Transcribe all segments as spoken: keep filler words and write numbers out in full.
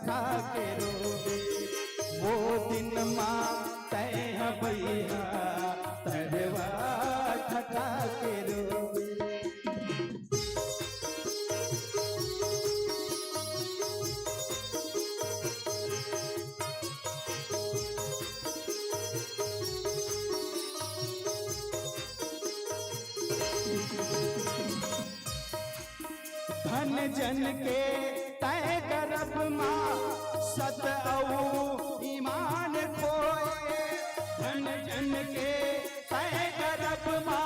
ठठा के रोबे। वो दिन मा तैं ह बइहा, तरवा ठठा के रोबे। धन जन के तैं गर्भ मा सत अउ ईमान खोए। धन जन के तैं गर्भ मा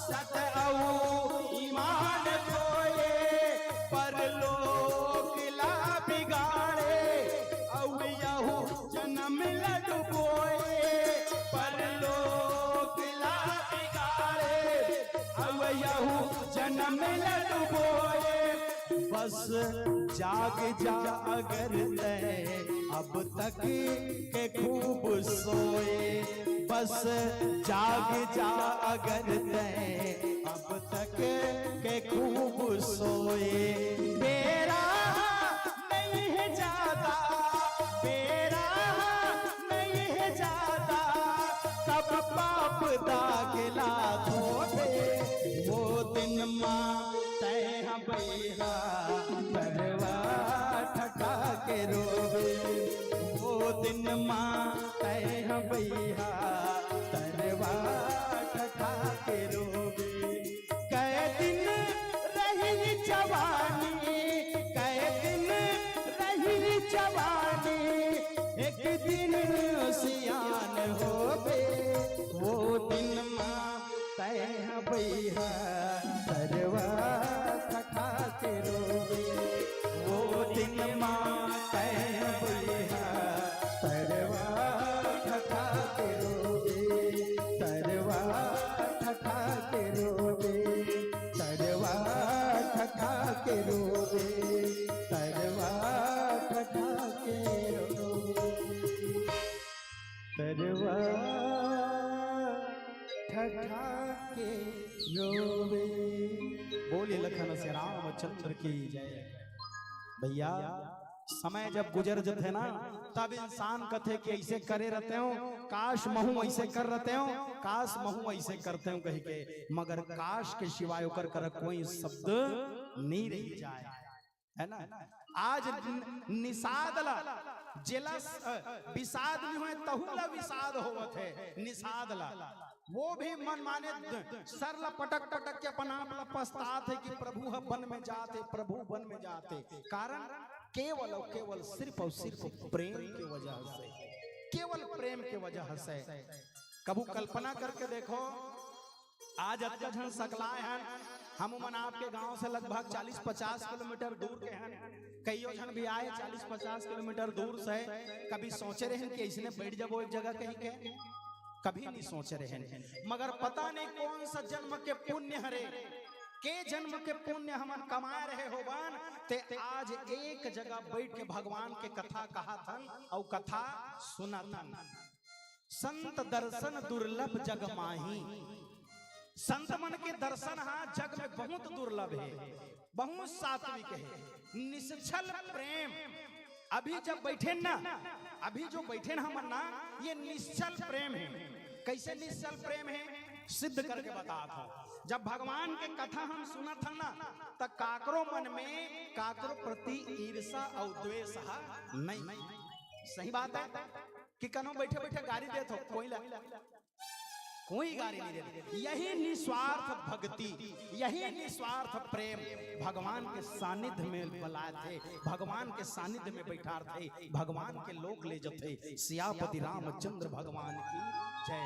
सत अउ ईमान खोए। परलोक ला बिगाड़े अउ यहू जनम ल डुबोए। परलोक ला बिगाड़े अउ यहू जनम ल डुबोए। बस जाग जा अगर तैं अब तक के खूब सोए। बस जाग जा अगर तैं अब तक के खूब सोए। बेरा नइ हे जादा, बेरा नइ हे जादा, कब पाप दाग ला धोबे। वो दिन मा तैं ह बइहा, तरवा ठठा के रोबे। वो दिन मा तैं ह बइहा, तरवा ठठा के रोबे। कै दिन रही जवानी, कै दिन रही जवानी, एक दिन सियान होबे। वो दिन मा तैं ह बइहा, तरवा ठठा के रोबे। वो दिन मा तैं ह बइहा, तरवा ठठा के रोबे। तरवा ठठा के रोबे, तरवा ठठा के रोबे, तरवा ठठा के रोबे, तरवा ठठा के रोबे। बोलिए लखन से रामचंद्र की जय। भैया, समय जब गुजर जथे ना, तब इंसान कथे कि ऐसे करे रहते हो, काश महूं ऐसे कर रहते हो, काश महूं ऐसे करते हो कहि के, मगर काश के सिवाय ओकर करा कोई शब्द नहीं रह जाए, है ना? आज न-, निषाद ला, जेला स-, अ, विषाद नहीं होए, तहू ला विषाद होवत है, निषाद ला। वो भी मन माने द-, सर ला पटक पटक के अपन आप ला पछतात है कि प्रभु ह वन में जात हे, प्रभु वन में जात हे। कारण केवल अउ केवल, सिर्फ अउ सिर्फ प्रेम के वजह से, केवल प्रेम के वजह से। कभू कल्पना करके देखो, आज अतका झन सकलाय हन, हम मन आपके गांव से लगभग चालीस पचास किलोमीटर दूर के हन, कइयो झन भी आए चालीस पचास किलोमीटर दूर से। कभी सोचे रहेन कि अइसने बैठ जाबो एक जगह कहि के? कभी नहीं सोचे रहेन। मगर पता नहीं कौन सा जन्म के पुण्य हरे, के जन्म के पुण्य हमन कमाए रहे होबन, ते आज एक जगह बैठ के भगवान के कथा कहत हन अउ कथा सुनत हन। संत दर्शन दुर्लभ जग माही। संत मन के दर्शन हा जग में बहुत दुर्लभ हे, बहुत सात्विक हे। निश्छल प्रेम, अभी जब बैठेन ना, अभी जो बैठेन हमन ना, ये निश्छल प्रेम हे। कैसे निश्छल प्रेम हे, सिद्ध करके बतात हंव। जब भगवान के कथा हम सुनत हन ना, त काकरो मन में काकरो प्रति ईर्षा अउ द्वेष हा नहीं। सही बात हे कि कनो बैठे बैठे गारी देत हो कोई ला, कोई गारी नहीं देत। यही निस्वार्थ भक्ति, यही निस्वार्थ प्रेम भगवान के सानिध्य में बलाथे, भगवान के सानिध्य में बैठारथे, भगवान के लोक ले जथे। सियापति रामचंद्र भगवान की जय।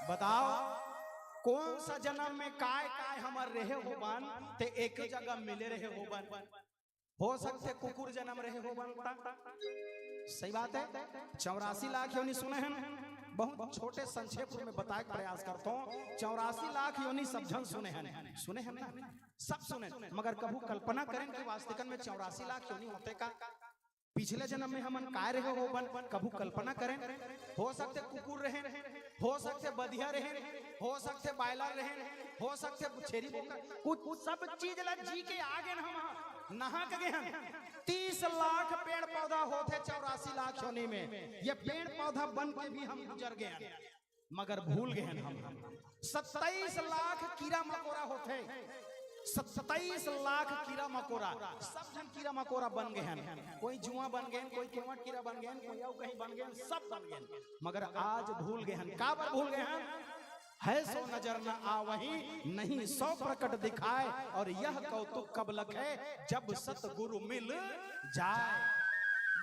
बताओ, कौन सा जन्म में काय काय हमर रहे होबन, ते एक जगह मिले रहे होबन। हो सकथे कुकुर जन्म रहे होबन ता। सही बात हे। चौरासी लाख योनि सुने हन, बहुत छोटे संक्षेप में बताए के प्रयास करथों। चौरासी लाख योनि सब झन सुने हन, सुने हन ना? सब सुने, मगर कभू कल्पना करेन कि वास्तविकन में चौरासी लाख योनि होथे का? पिछले जन्म में हमन काय रहे होबन, कभू कल्पना करेन? हो सकथे कुकुर रहेन, हो सकथे बधिया रहेन, हो सकथे बायलर रहेन, हो सकथे छेरी बोकरा, कुछ सब चीज ला जी के आ गेन हम, नहा के गेन। तीस लाख पेड़ पौधा होथे चौरासी लाख योनि में, ये पेड़ पौधा बन के भी हम गुजर गए हैं, मगर भूल गए हैं हम। सत्ताईस लाख कीड़ा मकोड़ा होथे, सत्ताईस लाख कीड़ा मकोड़ा, सब झन कीड़ा मकोड़ा बन गए हैं। कोई जुआं बन गए, कोई केवट कीड़ा बन गए, कोई अउ कहीं बन गए, सब बन गए, मगर आज भूल गए हैं। काबर भूल गए हैं? है सो नजर न आवही, नहीं सो प्रकट दिखाए, और यह कौतुक कब लखे, जब सतगुरु मिल जाए।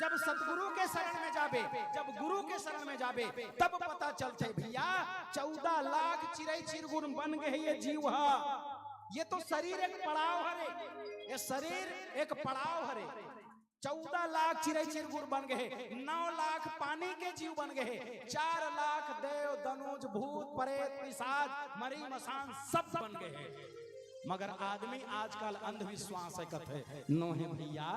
जब सतगुरु के शरण में जाबे, जब गुरु के शरण में जाबे, तब पता चलथे भैया, चौदह लाख चिरई चिरगुन बन गए ये जीव हा। ये तो शरीर एक पड़ाव हरे, ये शरीर एक पड़ाव हरे। चौदह लाख चिरई चिरगुन बन गए, नौ लाख पानी के जीव बन गए, चार लाख देव दनुज भूत प्रेत पिशाच मरी मसान सब बन गए। मगर आदमी आजकल अंधविश्वास हे कथे, नोहे भैया,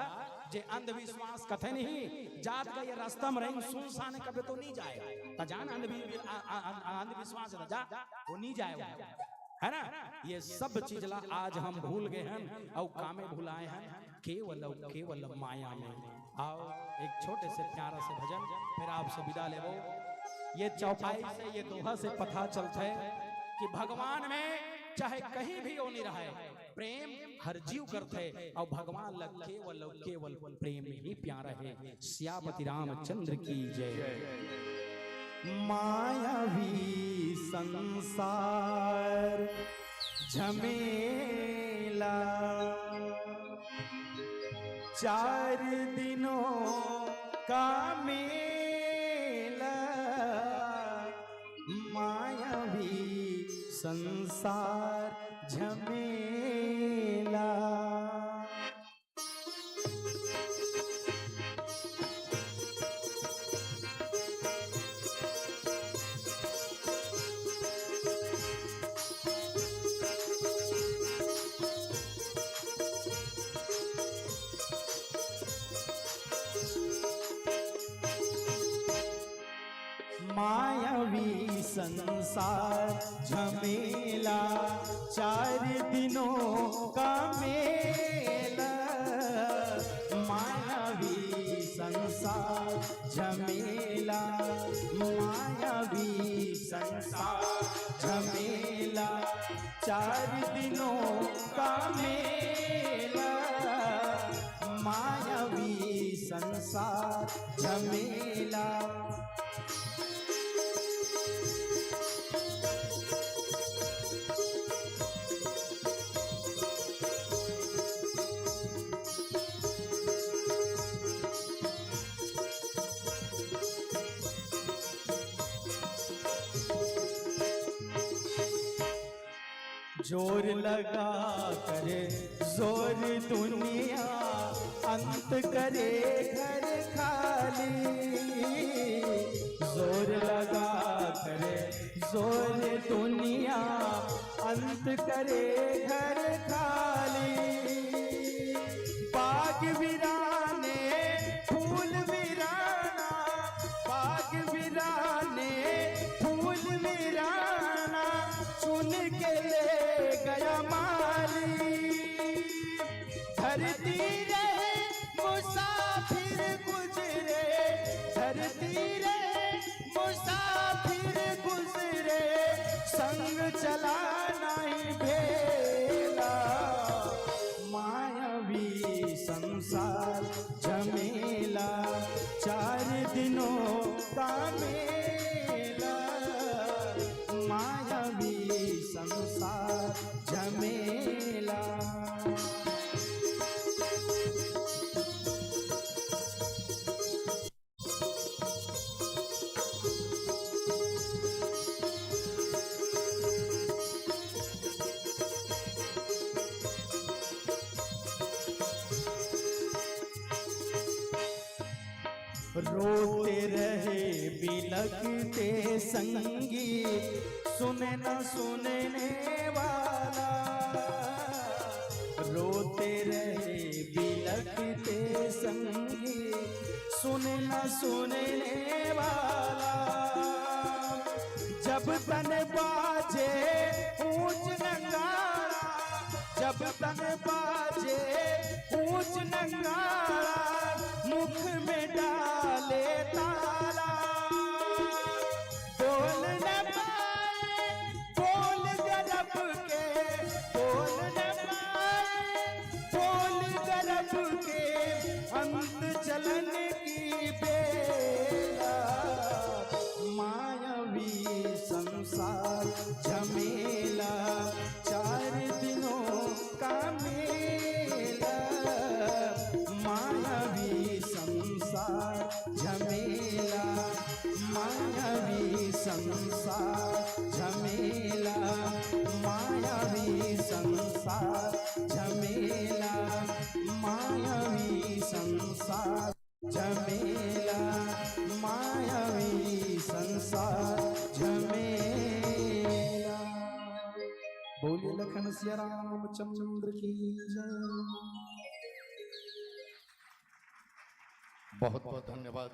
जे अंधविश्वास कथे नहीं, जात का ये रास्ता में रही सुनसान कबे तो नहीं जाए। त जान अंधवि-, आ-, आ-, आ-, अंधविश्वास हे, जा, वो नहीं जाए वो। है ना? ये सब चीज ला आज हम भूल गए हैं, अउ कामे भुलाए हैं, केवल अउ केवल माया में। आओ, एक छोटे से प्यारा से भजन, फिर आपसे विदा लेबो। ये चौपाई से, ये दोहा से पता चलथे कि भगवान में चाहे कहीं भी योनि रहे, प्रेम हर जीव करथे, अउ भगवान ला केवल अउ केवल प्रेम ही प्यारा हे। सियापति रामचंद्र की जय। मायावी संसार झमेला, चार दिनों का मेला। मायावी संसार झमेला। मायावी संसार झमेला, चार दिनों का मेला। मायावी संसार झमेला, मायावी संसार झमेला, चार दिनों का मेला। मायावी संसार झमेला। जोर लगा कर जोर दुनिया, अंत करे घर खाली। जोर लगा कर जोर दुनिया, अंत करे घर खाली। बाग वीराने फूल वीराना, बाग वीराने फूल वीराना, चुन के ले गया माली। धरती रहे मुसाफिर गुजरे, धरती रहे मुसाफिर गुजरे, संग चला नहीं भेला। मायावी संसार झमेला, चार दिनों का मेला। मायावी संसार झमेला। रोते रहे बिलखते संगीत, सुने न सुनने वाला। रोते रहे बिलखते संगीत, सुने न सुनने वाला। जब तन बाजे ऊंच नगाड़ा, जब तन बाजे ऊंच नगाड़ा, के अंत चलन की बेला, मायावी संसार झमेला, चार दिनों का मेला, मायावी संसार झमेला, मायावी संसार झमेला, मायावी संसार झमेला, मायावी संसार झमेला, मायावी संसार झमेला। बोलिए लखन सिया रामचंद्र की जय। बहुत बहुत धन्यवाद।